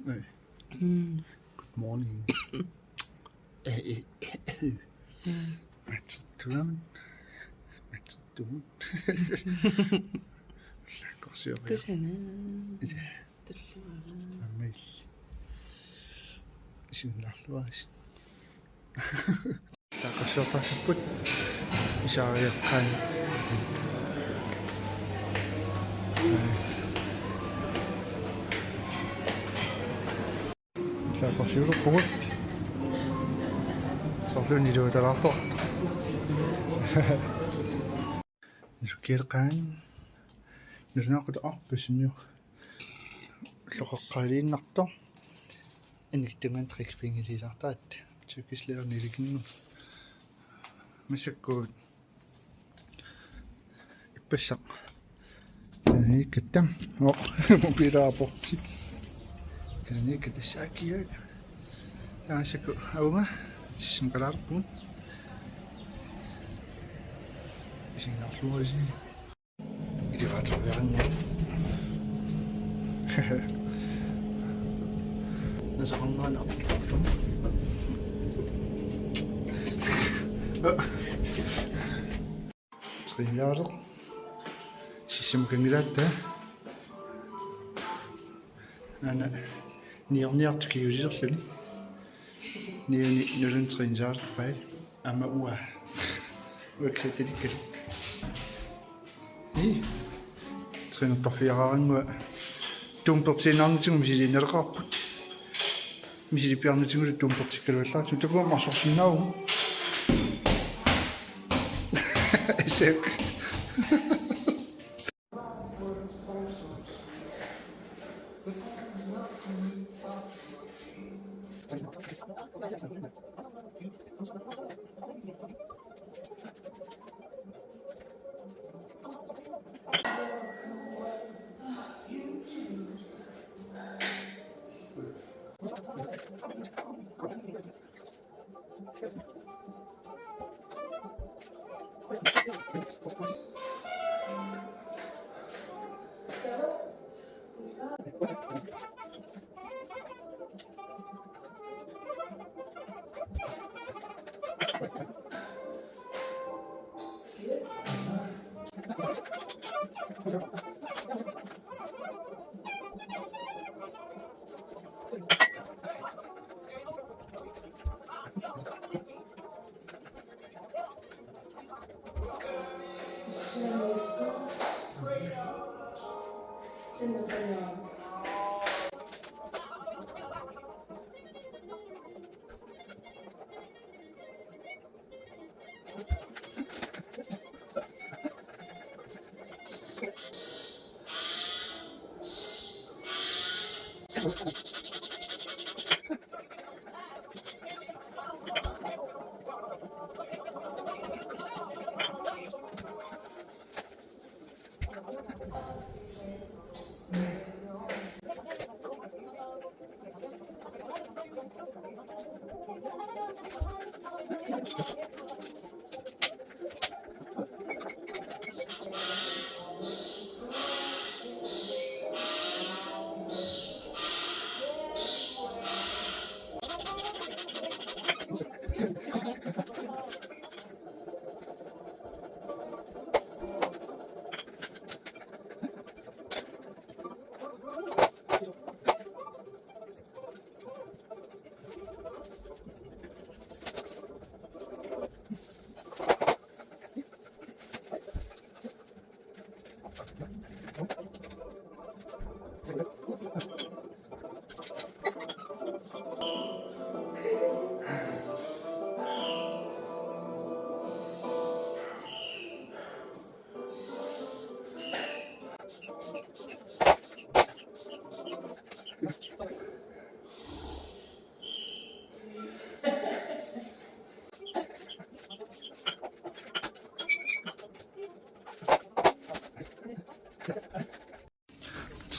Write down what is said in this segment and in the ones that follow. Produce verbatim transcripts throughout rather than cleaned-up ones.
Good morning. Matsertugut. Matsertugut. Lakkorsiorja. Kusana. Tulluara. Ammil. Isinnarluaris. Taakkarsiortarsipput isaariaqqaani. Taakkarsiulerpugut. Soorlu niluatalaartoq. Nusukkiarqaan. Nusukkiarqaan. Nusukkiarqaan. Ulloqeqqaaliinnartoq. Annikitsunnguaq trick pingiliilaartaat. Tyrkisk lærer nilikinnu. Massakkut ippassaq. Tanikkatta. Oh, mobilaarporti. Tanikkatta saakiak. Tamassakkut aunga. Sissamkalaarpugut. Isinnarluarisi. Ilivaatoriarannguaq. Nasaqarnerani apertarpunga. Trinjaareq. Sissamut kanngilaatta. Aana niorniartoq kingulliserluni. Niuni nulunut trinjaareerpai. Aamma uanga. Uanga kisianni talikkalu. Ii. Trinjaareerfigaarannguaq. Dumbbelliinnarnitigut misiliinnaleqaarput. Misilippiarnitigut dumbbellikkaluallaartigu. Takuuk aamma arsorsinnaavugut. Isak.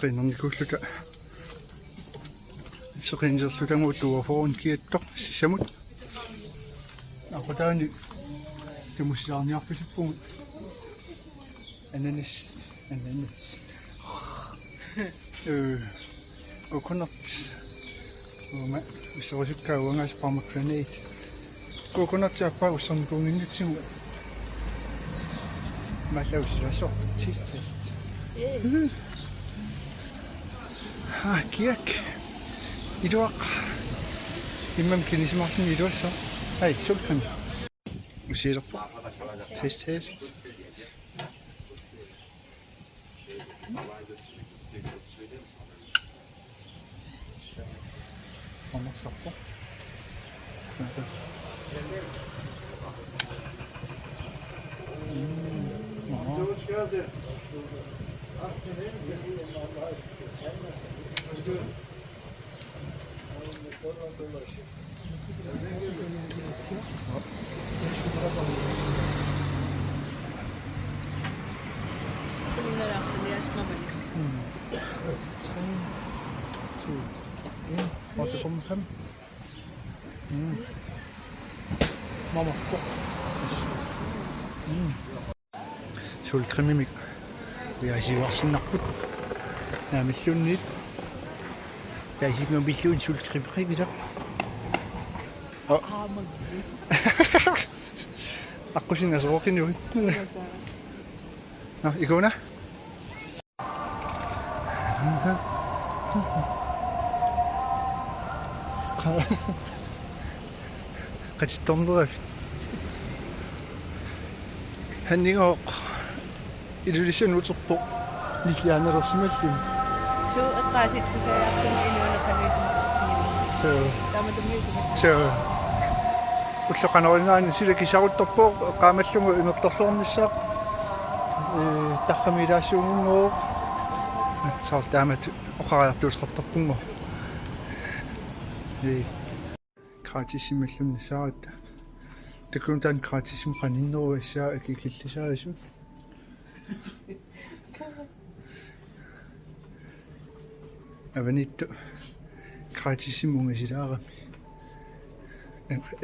Trænernikuulluta. Seqinerluta tuafoon kiattoq sisamut. Aqutaani tumussilaarniarpasippugut. Ananas, ananas. Øh, coconut. Uuma, userusukkaa uangaasa pomegranate. Coconut aappaa ussernikuunnginnatsigu. Mallausirasoq. Test, test. Haa, kiak. Iluaq. Immam kinisimaarluni iluassaq. Ai, solcreme. Usiilerpoq. Test, test. Anarsorpoq. Mm. Aha. Mm. Tre, to, en. Otte komma fem. Mm. Mamarpoq. Mm. Solcrememik. Ujaasiuarsinnarput. Naamilluunniit. Taasinnguamilluunniit solcreme qivilaq. Oh. Aqqusinnaasoq oqinuit. Nå, ikuuna? Qatittorneravit. Hannigoq Ilulissanut uterpoq nilliaannalersimalluni. Suu eqqaasitsisariarluni inuuneqaluisimaqarfigineq. Suu. Taamatummiusimap. Suu. Ulloqanorinngaanni sila kisaruttorpoq eqqaamallugu imertarluarnissaaq. Ee, tarrami ilaassuunngooq. Soorlu taamatut oqariartuuteqartarpunngooq. Ee. Gratis imallunnissaaratta. Takuuk taanna gratis qaninneruassaa akikillisaasut. Avaniittoq gratis ungasilaarami.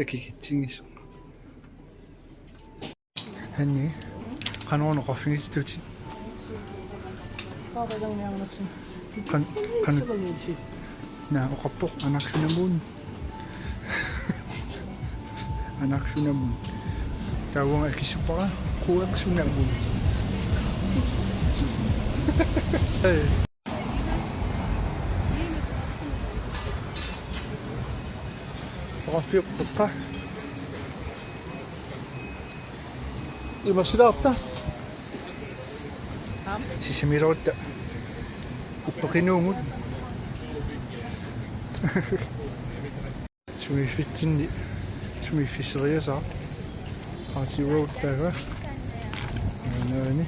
Akikitsigisoq. Hanni, qanoq oqarfigittutit? Qan-, qan-, naa, oqarpoq anarsunamun. Anarsunamun. Taava akissavara quersunamun. Ee. Oqarfiup qeqqa. Imassilaarta? Aap. Sisimiilerutta. Uppeqinuugut. Sumiiffitsinni, sumiiffisseriasaaq. Qaatiuagut taava. Naani.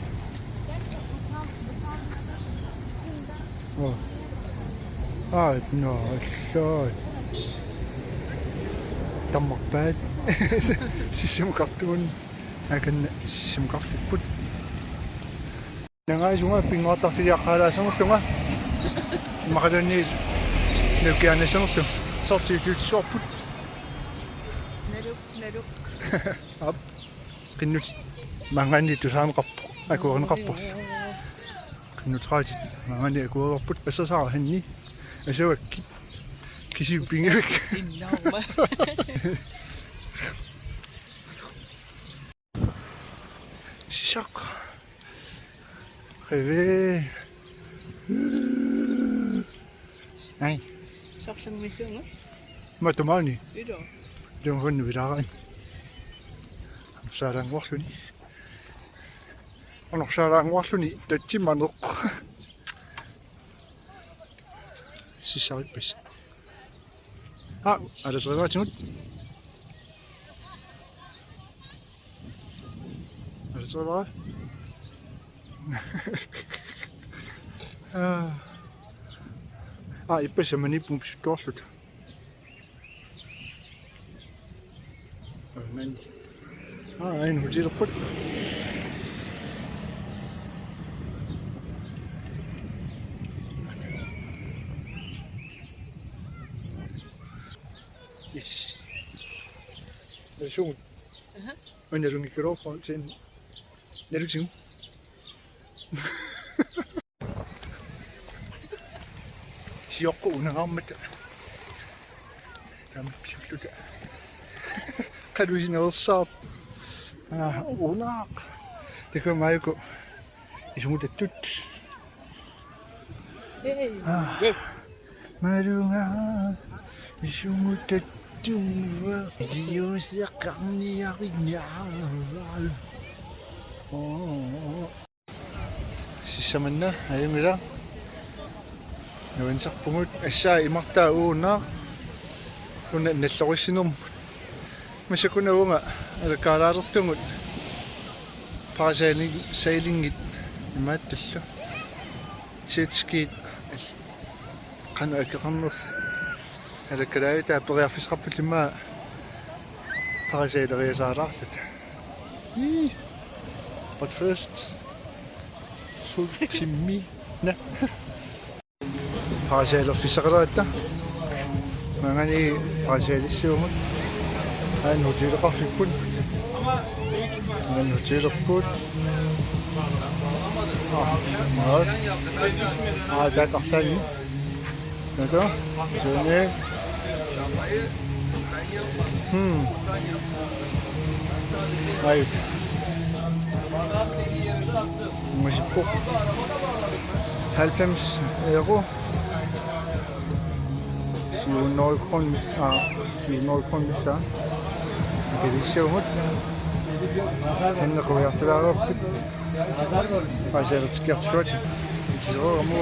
Oh. Aa, no, allaa. Tammarpaat. Sisimikartugut. Akanna sisimikarfipput. Nangaasunga pinnguartarfiliaqqaalaassanerlunga. Immaqaluunniit nukiaanassanerlu. Soorlu tiitsuutsuarput. Naluk, naluk. Aap. Qinnutit maanngaanniit tusaaneqarpoq. Akuerineqarpoq. Qinnuteqaatit maanngaanniit akuerivarput. Asasara Hanni. Asavakkit. Kisippinngilaq. Innauma. Sisaq. Qeve. Ai. Soorlummiissuunga? Matumaani. Ilo. Jongfon vilaran. Saalaannguarluni. Anorsaalaannguarluni tatsimaneq. Sissarippas. Aa, aalaterivaatigut. Aalaterivara. Aa. Aa, ippassaq maniippunga pisuttuarluta. Amen. Aa, aajuna hotelerput. Yes. Nalusugut. Aha. Una nalunngikkaluarpara sen. Nalutigu. Sioqqut unangaarmata. Pisulluta. Qalusineersaaq. Aa, unaaq. Takuuk maajuku isumutattut. Aa. Malunga isumutattut. Liuseqarniarinnaa. Oo. Sissamanna ajunngilaq. Nuannisarpugut, assaa imartaa uunga. Una nallorissinnermut. Massakkut uunga alakkaalaartugut. Parasailing-, sailinngit imaattullu. Jetskiit al-, qanoq akeqarnersoq. Alakkalaajutaa, periarfissaqarpullu immaqa parasaileriasaalaarluta. Ii. But first, sulkimmi. Na. Parasailerfissaqaleratta. Maanngani parasailissaagut. Aana hotelleqarfipput. Aana hotellerput. Aa, maat. Aa, taava arlaanni. Nata, Johnny. Hmm. Ai. Masippoq. Halvfems euro. Syv hundrede kroner mis-, aa, syv hundrede kroner missaa. Ikilissiugut. Hanne quiartulaareerput. Paasialertikkiartussaatit. Itisooramu.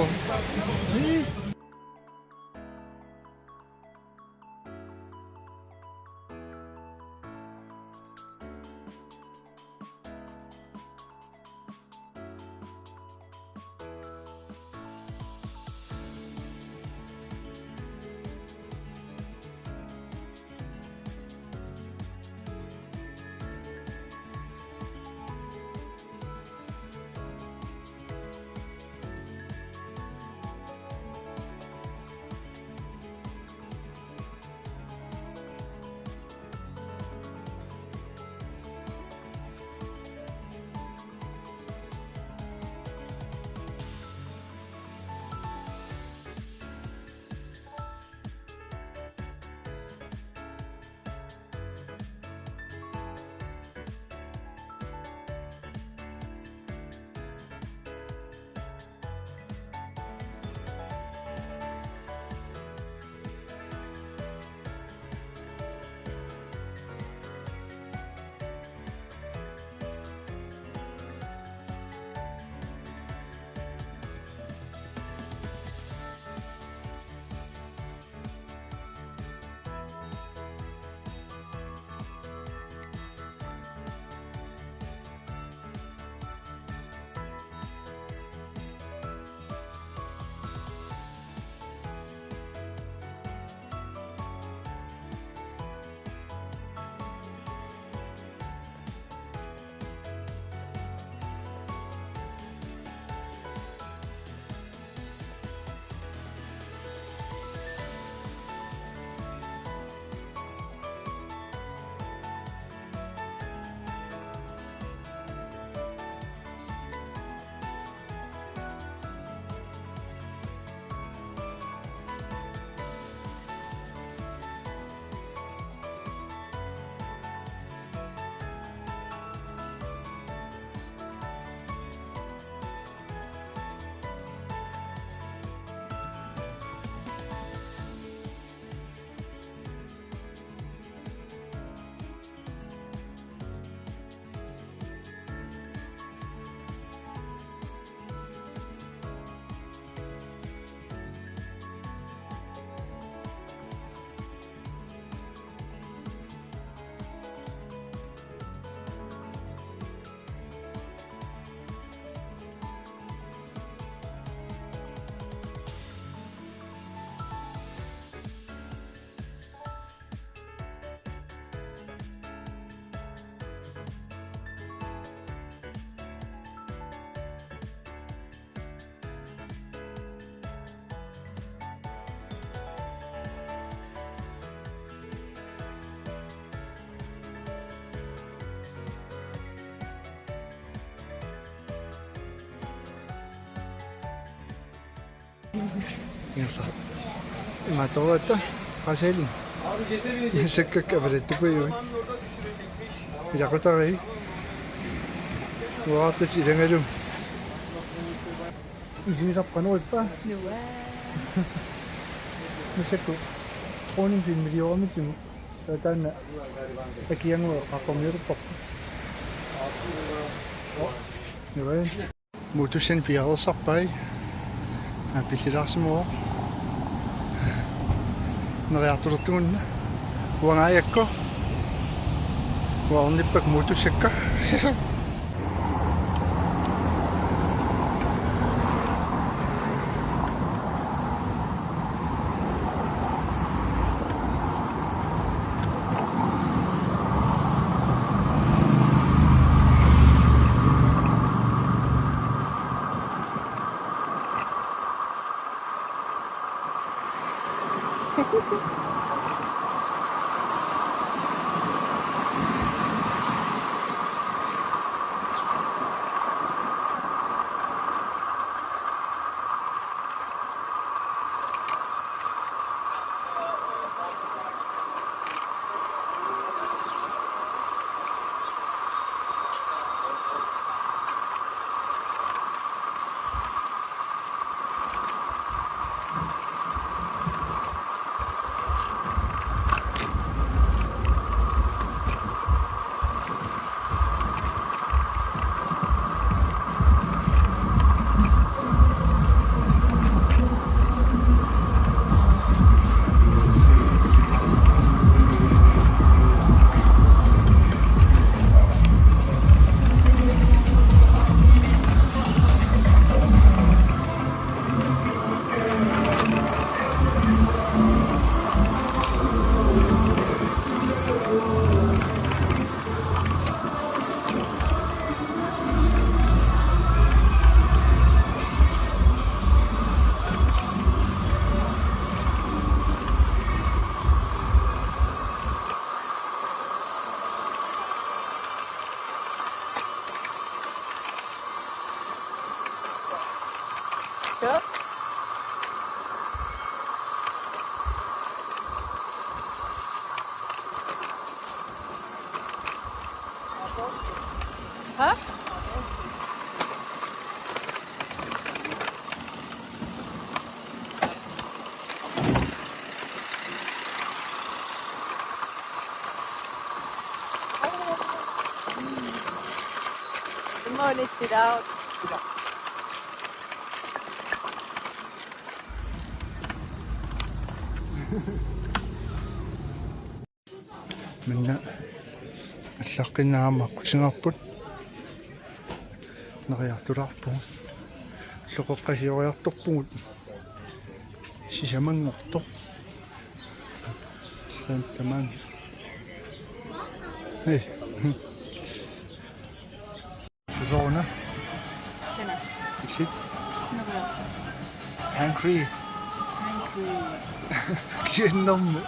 Imaattorujuugatta, Brasilia. Massakkut avalattukujuit. Ilaqutariit. Uartut ilagalugu. Isigisarput qanoq ippa? Nuann'. Massakkut dronning filmilioramitsigu. Taava taanna akiangu qaqorniulerparput. Nuann'. Mutussan piareersarpai. Aa, pillilaarsimavoq. Neriartulertugunna. Uangaajakku. Uarnippakka mutussakka. Good morning, sit out. Minna allaqqinnaaq aamma aqqutigaarput. Neriartulaarpugut. Ulloqeqqasioriartorpugut. Sisamanngortoq. Santa man. Hej. Susoq una? Kina? Illit? Neriartoq. Angry. Angry. Kiannermu.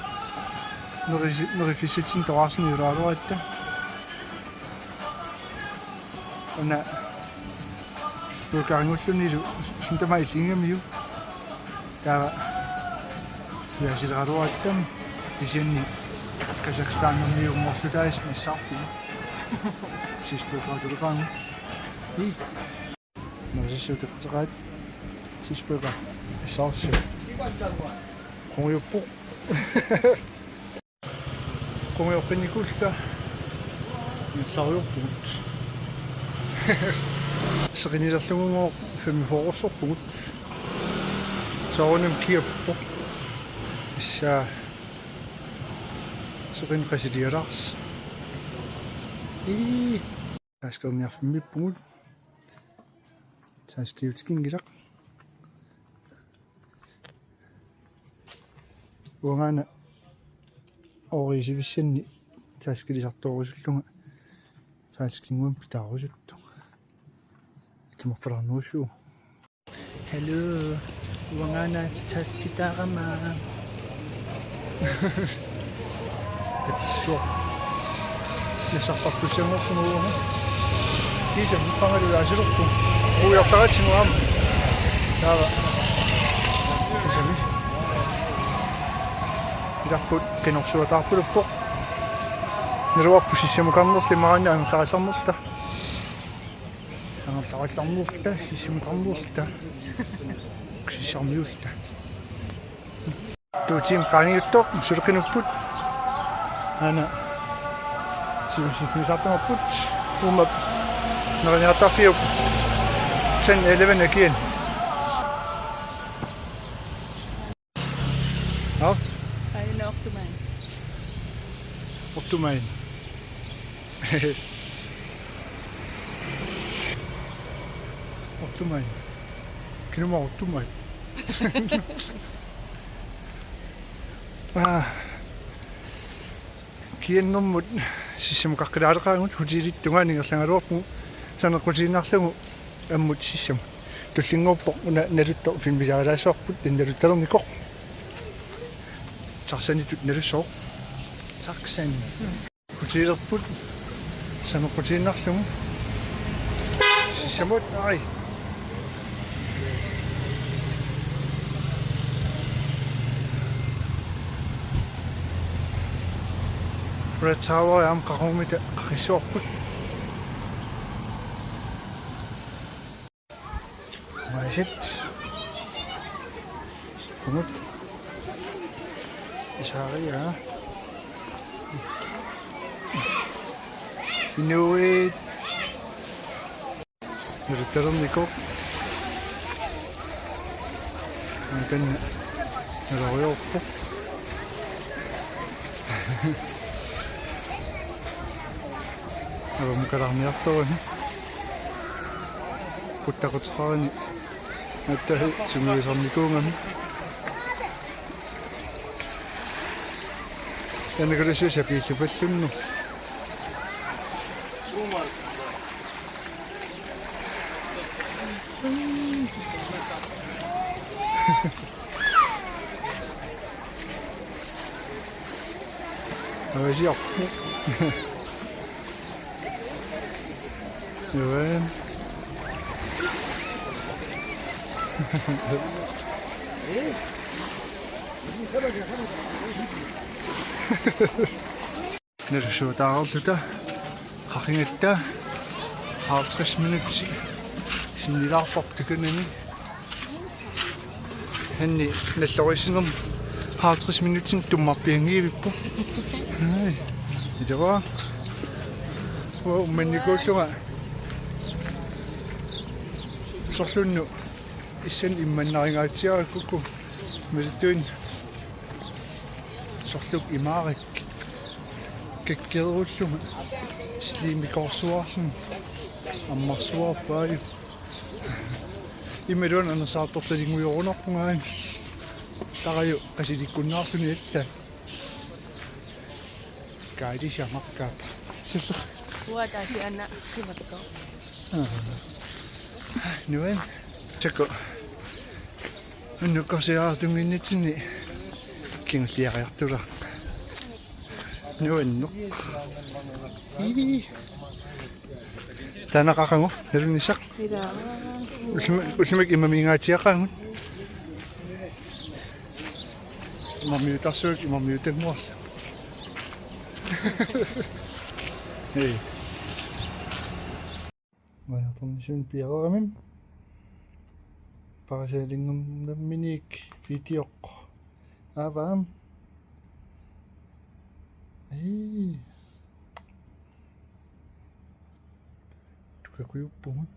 Neri-, neriffissatsinnik toqqarsinniulaaratta. Una. Burgeringulluunniit sumut tamaat illigigamiuk. Taava. Piaasileraleratta. Kisianni Kazakhstanermiunngorlutaasut nassaarput. Cheeseburger tuleqaanga. Ii. Narsissuteqaat cheeseburger. Saussi. Qungujupput. Qungujuppinnikuulluta. Saujuppugut. Seqinilerlugu femogfyrresorpugut. Soorunami kiappoq. Issa. Seqinneq qasilialaarsi. Ii. Taaskerniarfimmiippugut. Taaskiutikinngilaq. Uangaana oorisivissanni taaskilisartoorusullunga falskinngummi pitaarusuttunga. Ikimorpalaarnerussuuvoq. Hello. Uangaana taskitaarama. Tapissuaq. Nassartartussanngorpunga uanga. Kiisa muqqangalu ilaasilerpunga. Ujartaratsigu aamma. Taava. Kiisami. Ilarput qinorsuataarpuluppoq. Naluarput sissamukarnerli maanna angerlarallarnerluta. Angerlarallarnerluta, sissamukarnerluta. Sissarmiulluta. Tuutim qaaniuttoq suleqinupput. Aana. Siusiffisartamarput. Uuma. Neriniartarfiup. Ten eleven akian. Nå? Aina Ortumain. Ortumain. Ortumain. Kinuma Ortumain. Ah. Kiannermut sissamukaqqilaaleqaagut hotelip tungaanut ingerlagaluarpugut saneqqutiinnarlugu ammut sissamut. Tullinnguuppoq una naluttoq filmiliaralaassavarput, taanna nalutalernikoq. Taxanitut nalussaaq. Taxan. Hotelerput saneqqutiinnarlugu. Sissamut, ai. Red Tower aamma qaqugumiit qaqissuarput. Maisit. Kumut. Isaria. Inuit. Nalutalernikoq. Taanna naloriarpoq. Avammut kalarniartoruni. Puttaquteqarani. Attahi sungiusarnikuugami. Taanna kalassuusi apiillupallunneq. Avasiaq. Juan. Nalussuataarluta qaqigatta halvtreds minutsit sinnilaarparput takanani. Hanni nalloriissinermi halvtreds minutsinik tummarpianngivippoq. Ai. Ilaa. Uanga uummannikuullunga. Sorlunnut issan immannaringaatsiarakku. Malittuin. Sorluk imaarik. Kikkeruullunga. Slimikoorsuarlunga. Ammarsuarpaajuk. Imaluunniit anersaartortalinngujoorunarpunga aamma. Tarajuk qasilikkunnaarluni alla. Kaali samarkaap. Sillaq. Uanga taasi aana qimakko. Aa. Nuan. Chako. Unnukkorsiartunnginnitsinni kingulliariartula. Nuanneq. Ii. Taanna qaqugu, nalunnissaq. Ilaa. Ullumi-, ullumikkut immamiinngaatiaqaagut. Immamiutarsuaq, immamiutannguarlu. Hej. Ujartornissuunut piareeramik. Paasilinngornerminik videoq. Aavaam. Ii. Tukakujuppugut.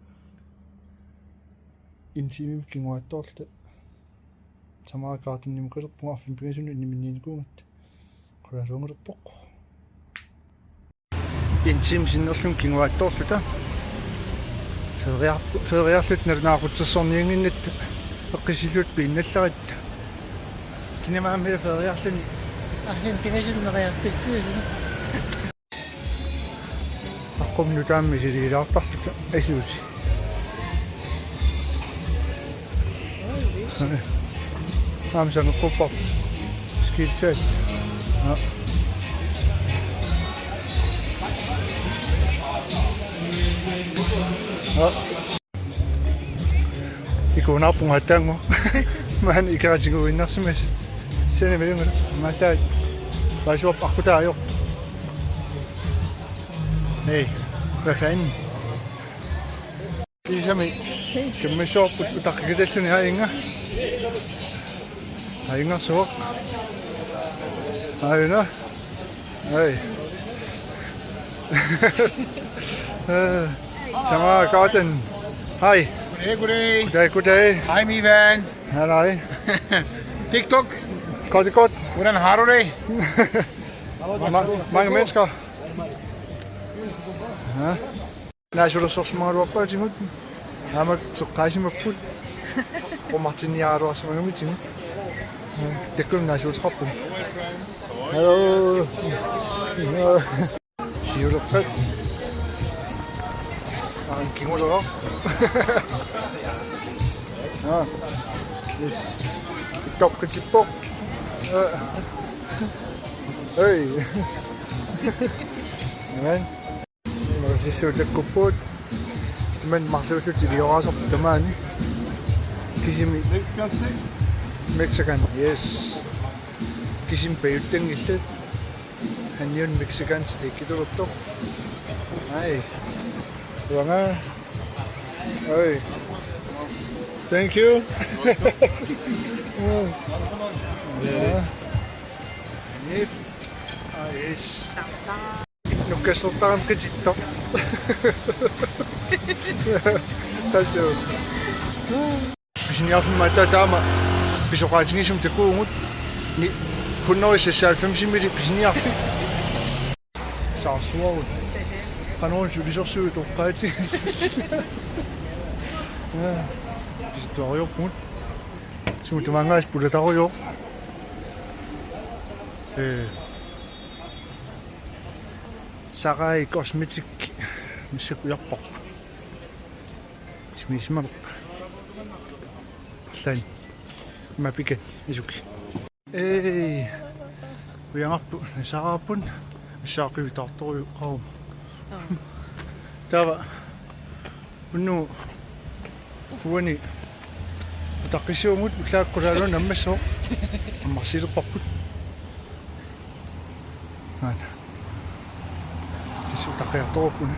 En time kinguaattoorluta. Tamara Gardenimut qilerpugut arfineq-pingasunut inniminniinikuugatta. Qulaluungulerpoq. En time sinnerlugit kinguaattoorluta. Feriar-, feriarluta nalunaaqutsersorniannginnatta eqqissisulluta piinnallaratta. Kinamaammi feriarluni. Arfineq-pingasunut neriartussiusi. Aqqummi nutaammi misiliilaartarluta asuusi. Aamma saneqqupparput. Skiltaat. Aa. Aa. Ikuunaarpunga attaannguaq. Maani ikeratinnguinnarsimasoq. Sani malunga. Maataat. Paasuup aqqutaajoq. Hey, hvad fanden? Kiisami. Kammassuarput utaqqikatalluni aajunga. Aajunga suoq. Aajuna. Hey. Øh, Tamara Gordon. Hej. Goddag, goddag. Goddag, goddag. Hej, min ven. Hej, hej. TikTok. Godt, godt. Hvordan har du det? Ma-, mange mennesker. Ja. Naasulersorsimagaluarpaatigut. Aamma teqqaasimapput. Qumartinniaraluarsimagamitsigut. Takkulu naasuuteqarput. Hallo. Siulerpat. Aa, kingulera. Aa. Yes. Top kitsippoq. Aa. Hey. Amen. Sissuutakkupput. Men marluullutik ilioraasarput tamaani. Kisimi. Mexican, yes. Kisimi pajuttanngillat. Onion Mexican steakitulertoq. Ai. Uanga. Oi. Thank you. Ja. Yep. Ah, yes. Nukkassortarami qitittoq. Tassa. Pisiniarfimmi aatsaat taama pisoqaatigisumik takuugut. Ni hundrede seksoghalvfemsimili pisiniarfik. Saarsuarut. Qanoq sulisorsuit toqqaati. Ja. Pisittuariorpugut. Sumut tamaanga pulatarujoq. Eh. Sarai Cosmetic. Missakujarpoq. Smisimalup. Lan. Mapikat isuki. Ei. Ujangarput, nasaraarput. Saaqivitaartorujuqarum. Aa. Taava. Unnu. Uani. Utaqqissuugut ullaakkut qulaaluunniit ammassaaq. Ammarsilerparput. Naana. Tassa utaqqiartorupput.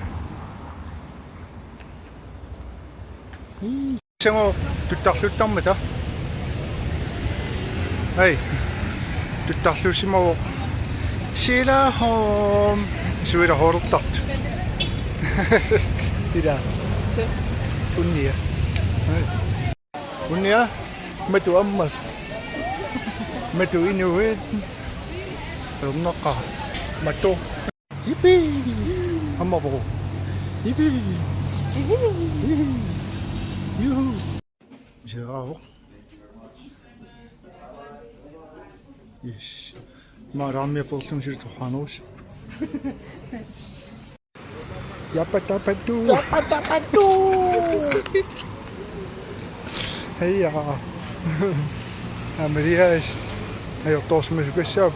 Sango tuttarluttarmata. Hej. Tuttarluussimavoq. Sila hom. Suila hoortartu. Ila. Unnia. Hej. Unnia. Matu ammas. Matu inuit. Ernaqa. Matu. Yippee! Ammavoq. Yippee! Juhu! Siaavoq. Yes. Maaraamia porlung suli torraanerus. Yapatapatu. Yapatapatu. Heja. Amelias. Ajortoorsimasukassaap.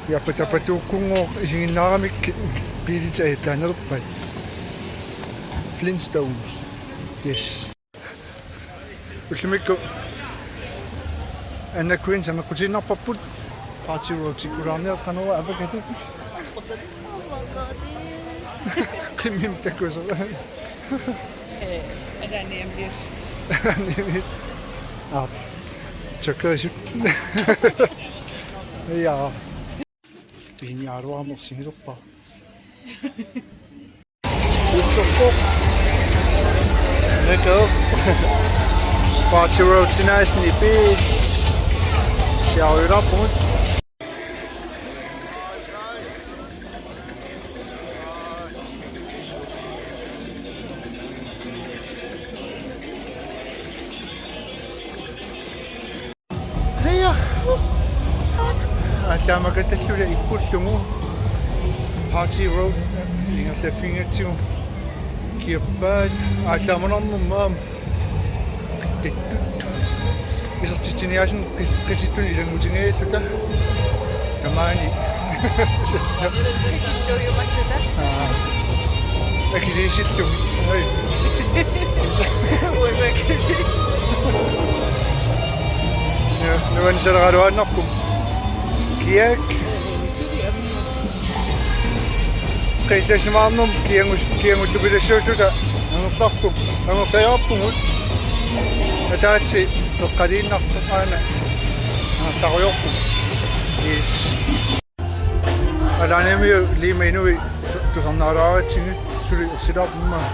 Yapatapatuukkunngooq isiginnaaramik biilit ajattaanerpat. Flintstones. Yes. Ullumikkut Anna Queen saneqqutiinnarparput. Party Road-ikkulaarniartanera avakati. Qimmim takusoq. Eh, Anna Niamlius. Niamlius. Ah. Chakasut. Ja. Piniaruamersigilerpara. Utsukku. Nako. Party Road tonight, nipi. Siaruilaarpugut. Heja. Aallaamakattallula ippullugu Party Road ingerlaffigigatsigu. Kiappaat aallaamanarnermut aamma qitittut. Isertitsiniaasunut qi-, qitittuni ilanngutigiilluta. Tamaani. Qitittuujumaarluta. Aa. Akiliisillugit. Oi. Uanga akili. Ja, nuannisaleraluaannarpoq. Kiak. Qilasimaarnermut kiagus-, kiaguttupilassuulluta angerlarpu-, angerlajaarpugut. Ataatsip eqqaliinnartoq aana angerlarujoorpugut. Yes. Alaanimiu Lima inuit tu-, tusarnaalaaratsigu suli ersilaarput immaqa.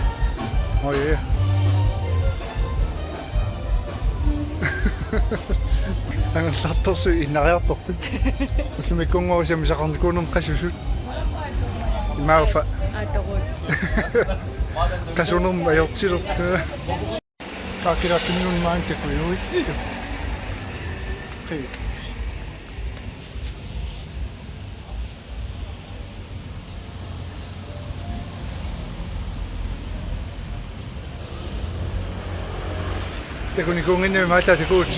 Oj, ja. Angerlartorsuit innariartortut. Ullumikkunngooq sammisaqarnikuunermi qasusut. Imaaffa. Atoruut. Qasunermut ajortilertut. Kaakkilaakkiminut maani takujuit. Qi. Takunikuunnginnami maata takuut.